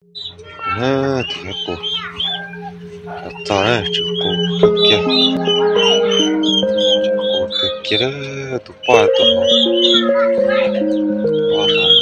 Tus nyob qus, los txog tsis qus kawg kiag, tsis qus kawg kiag, tus poj tus hauv, tus poj hauv.